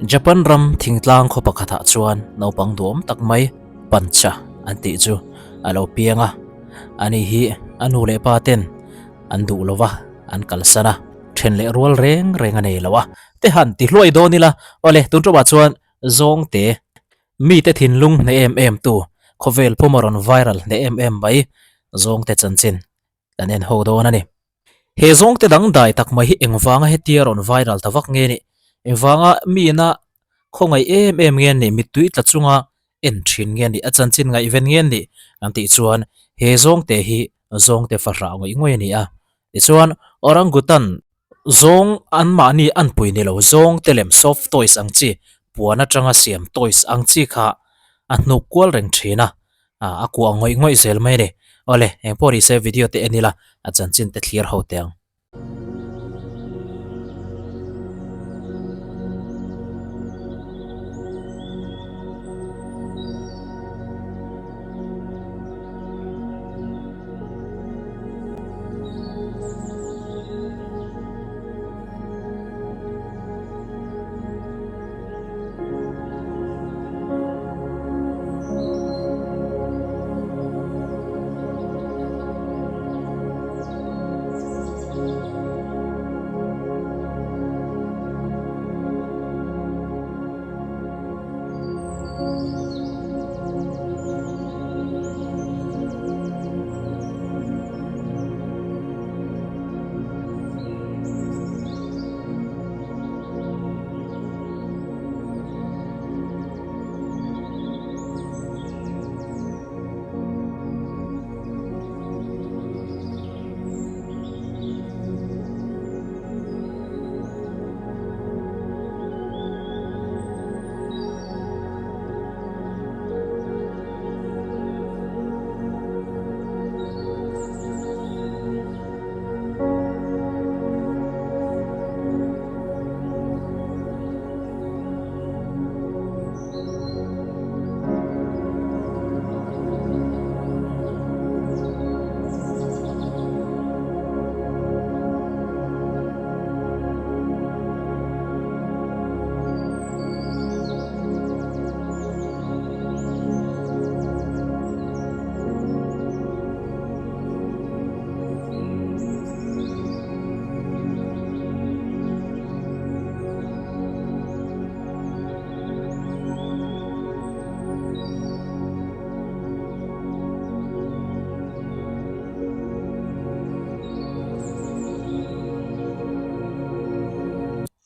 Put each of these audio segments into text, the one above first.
Japan ram thingtlang khaw pakhatah chuan naupang duhawm tak mai Pancha an tih chu a lo piang a. Ani hi a nu leh pa ten an duh lo va, an kalsan a, then leh rual reng reng a nei lo a. Te han ti hluai dawn ila, awle tun ṭawmah chuan zawngte mite thinlung hneh em em tu, khawvel puma rawn viral hneh em em mai zawngte chanchin kan en ho dawn a ni. He zawngte dang dai tak mai hi engvanga hetia rawn viral ta vak nge ni? Engvanga miina khawngaih em em nge ni? Mittui tla chunga en thin nge ni? A chanchin ngaihven nge ni? Kan tih chuan he zawngte hi zawngte fahrah ngawih ngawih a ni a. Tichuan orangutan zawng anmahni anpui ni lo zawngte lem soft toys ang chi puan atanga siam toys ang chi kha a hnuk kual reng thin a. A kuah ngawih ngawih zel mai a ni. Awle, eng pawh nise video te en ila a chanchin te thlir ho teh ang.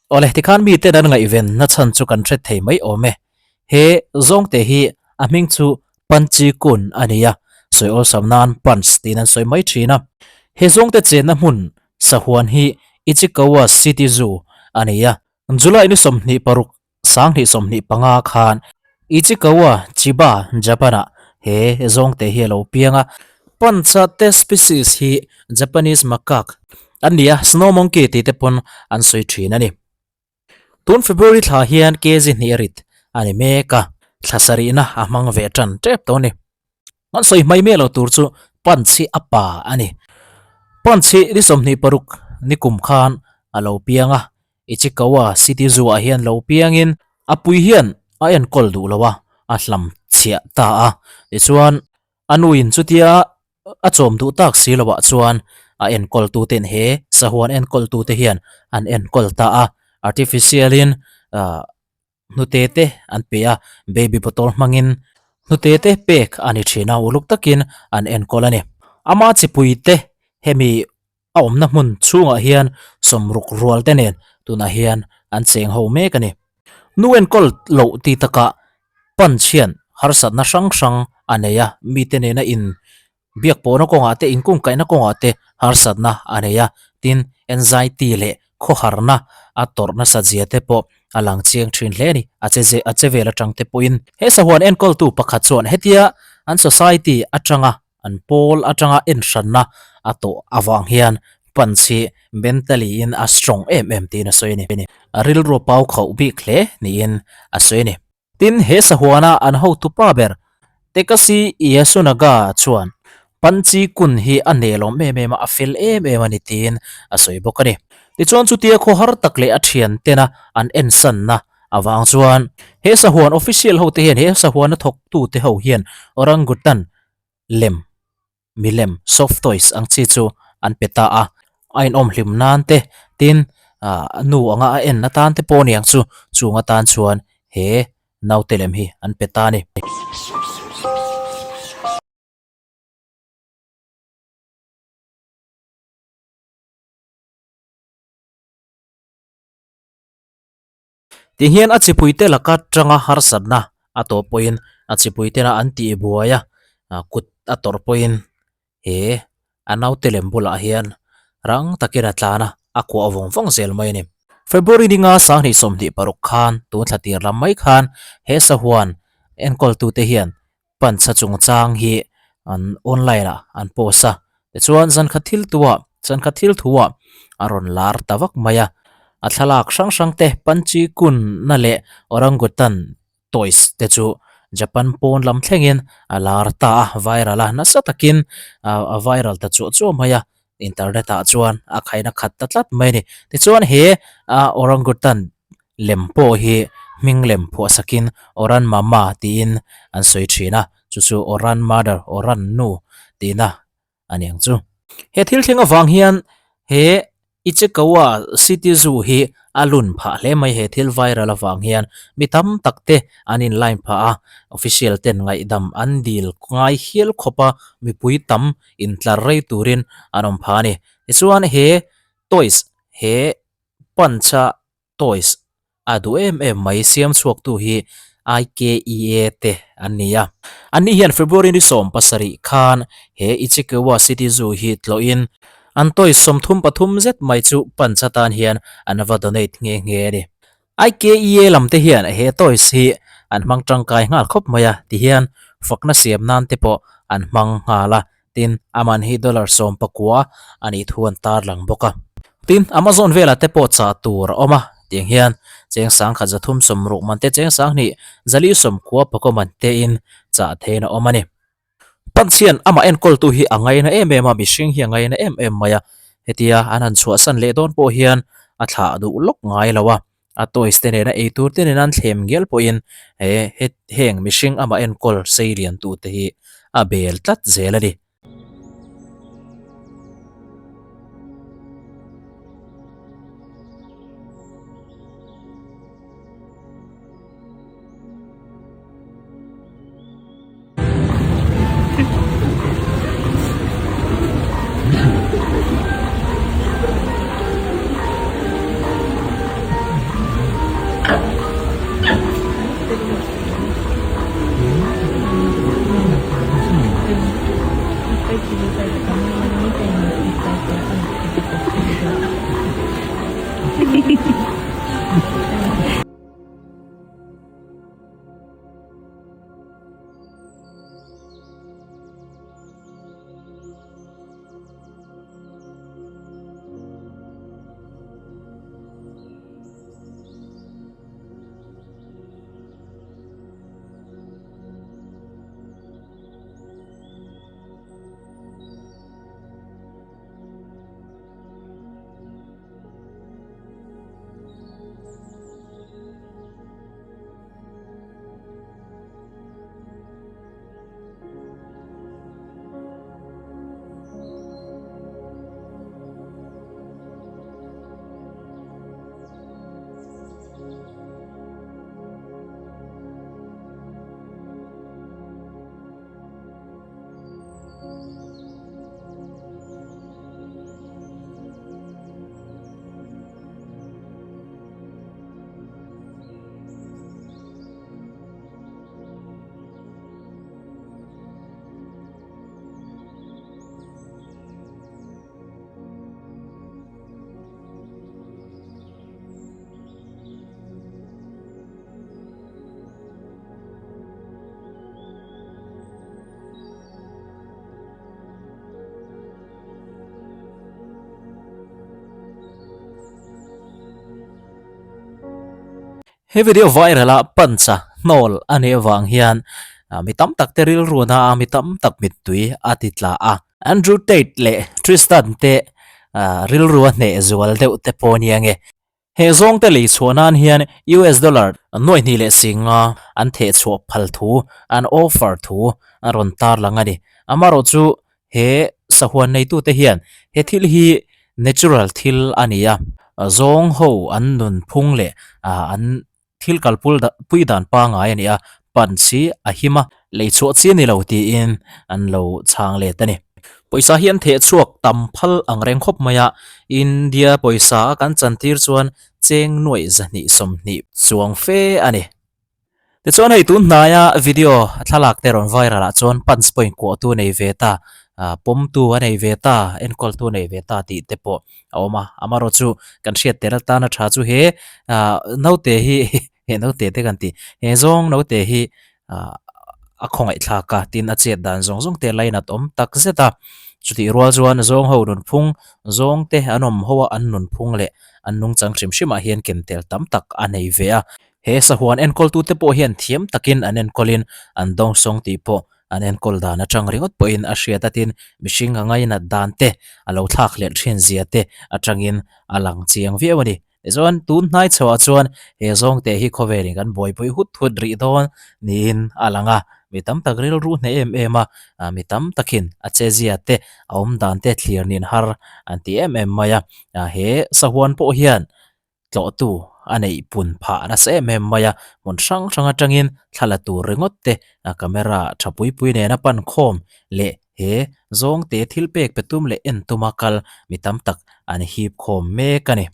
Awle, tikhan miten an ngaihven na chhan chu kan hret thei mai awm e. He zawngte hi a hming chu Panchi Kun a ni a, sawi awlsam nan Punch tiin an sawi mai thin a. He zawngte chenna hmun sahuan hi Ichikawa City Zoo a ni a, July ni 26 2025 khan Ichikawa, Chiba, Japan-ah he zawngte hi a lo piang a. Punch-a te species hi Japanese macaque an ni a, snow monkey tih te pawn an sawi thin a ni. Tun February thla hian kg hnih rit a ni mek a, thla sarihna a hmang ve tan tep tawh a ni. An sawi hmai miah lo tur chu Punch hi a pa a ni. Punch hi ni 26 ni kum khan a lo piang a, Ichikawa City Zoo ah hian lo piangin a pui hian a enkawl duh lo a, a hlam chhiah ta a. Tichuan a nuin chutia A chawm duh tak si loah chuan a enkawltuten he sahuan enkawltute hian an enkawl ta a, artificial-in hnute te an pe a, baby bottle hmangin hnute te pek a ni thin a, uluk takin an enkawl a ni. Ama chipui te hemi a awmna hmun chhungah hian sawmruk rual te nen tunah hian an cheng ho mek a ni. Nu enkawl loh ti takah Punch hian harsatna hrang hrang a nei a, mite nena in biak pawhna kawngah te inkungkaihna kawngah te harsatna a nei a, tin anxiety leh khawharna a tawrh nasa zia te pawh a lang chiang thin hle a ni, a che a che vel atang te pawhin. He sahuan enkawltu pakhat chuan hetia an society atanga An pawl atanga enhranna a tawh avang hian Punch hi mentally in a strong em em tiin a sawi a ni. A rilru a pau khauh bik hle niin a sawi a ni. Tin, he sahuana an hotupa ber Tekashi Yasunaga chuan Punch-i kun hi a nelawm em em a, a fel em em a ni tiin a sawi bawk a ni. Tichuan chutia khawhar tak leh a thiantena an ensanna. Avang chuan he sahuan official ho te hian he sahuana thawktu te ho hian orangutan lem milem soft toys ang chi chu an pe ta a, a inawm hlim nan te tin ah nu anga a en atan te pawh aniang chu chung atan chuan he naute lem hi an pe ta a ni. Ti hian a chipuite laka tanga harsatna a tawh pawhin a chipuitena an tih buai a, kut a tawrh pawhin he a naute lem bulah hian rang takin a tlan a, a kuah vawng vawng zel mai a ni. February dinga 2026 khan tun thla tir lam mai khan he sahuan enkawltute hian Pancha chungchang hi an online ah an post a, tichuan zankhat thil tuah zankhat thil thuah a rawn lar ta vak mai a, a thlalak hrang hrang te Panchi kunna leh Orangutan toys te chu Japan pawn lam thlengin a lar ta a, viral a, nasa takin a viral ta chuah chuah mai a, internet ah chuan a khaina khat ta tlat mai a ni. Tichuan he Orangutan lem pawh hi hming lem phuah sakin Oran Mama tiin an sawi thin a, chu chu Oran Mother, Oran Nu tihna a ni ang chu. He thil thleng avang hian he Ichikawa City Zoo hi a lun phah hle mai he thil viral avang hian mi tam tak te an in line phah a, official ten ngaihdam an dil ngai hial khawp a mipui tam intlar rei turin an awm phah a ni. Tichuan he toys he punch a toys a duh em em mai siam chhuaktu hi IKEA te an ni a. Anni hian February ni 17 khan he Ichikawa City Zoo hi tlawhin an toys 33 zet mai chu punch atan hian an va donate nghe nghe a ni. IKEA lam te hian he toys hi an hmang tangkai nghal khawp mai a tihian fakna siam nan te pawh an hmang nghal a. Tin, a man hi dollar 19 a nih thu an tarlang bawk a. Tin, Amazon velah te pawh chah tur a awm a, tiang hian cheng sangkhat zathum sawmruk man te cheng sanghnih zali sawmkua pakaw man tein chah theiin a awm a ni. Punch hian amah enkawltu hi a ngaina em em a, mihring hi a ngaina em em mai a, hetia an han chhuahsan leh dawn pawh hian a thlah duh lawk ngai lo a. A toys te nena ei tur te nena an thlem ngial pawhin he heng mihring amah enkawl sei lian tu te hi a bel tlat zel a ni. He video viral a punch a hnawl a nih avang hian mi tam tak te rilru na a mi tam tak mittui a ti tla a. Andrew Tate leh Tristan te rilru a hneh zual deuh te pawh a nia nge. He zawngte lei chhuah nan hian US dollar nuai hnih leh singa an theh chhuah phal thu, an offer thu a rawn tarlang a ni. Amaherawh chu he sahuan neitute hian he thil hi natural thil a ni a, zawng ho an nunphung leh an Thil kalpul pui dan pangai a ni a, punch hi a him a, lei chhuah chi a ni lo tiin an lo chhang let a ni. Pawisa hi an theh chhuak tam phal ang reng khawp mai a, India pawisa a kan chantir chuan cheng nuaih zahnih 20 chuang fe a ni. Tichuan hei tun hnaia video thlalak te rawn viral ah chuan punch pawh inkuahtu a nei ve ta, pawmtu a nei ve ta, enkawltu a nei ve ta tih te pawh a awm a, amaherawh chu kan hriat tel atana tha chu he ah naute hi he naute te kan tih he zawng naute hi ah a khawngaih thlak a tin a chet dan zawng zawng te lainat awm tak zet a chutih rual chuan zawng ho nunphung zawng te an awm ho a an nunphung leh an nungchang hrim hrim ah hian ken tel tam tak a nei ve a he sahuan enkawl tu te pawh hian thiam takin an enkawlin an dawngsawng tih pawh An enkawl dan atang ringawt pawhin a hriat a tin mihring a ngainat dan te, a lo thlak leh thin zia te atangin a lang chiang viau a ni. Tichuan tun hnai chhoah chuan he zawngte hi khawvelin kan buaipui hut hut rih dawn niin a lang a, mi tam tak rilru hneh em em a, mi tam takin a che zia te, a awm dan te thlir nin har an ti em em mai a, he sahuan pawh hian tlawhtu a neih pun phah nasa em em mai a, hmun hrang hrang atangin thla la tur ringawt te a camera tha pui pui nena pan khawm leh he zawngte thil pek pe tum leh en tuma kal mi tam tak an hip khawm mek a ni.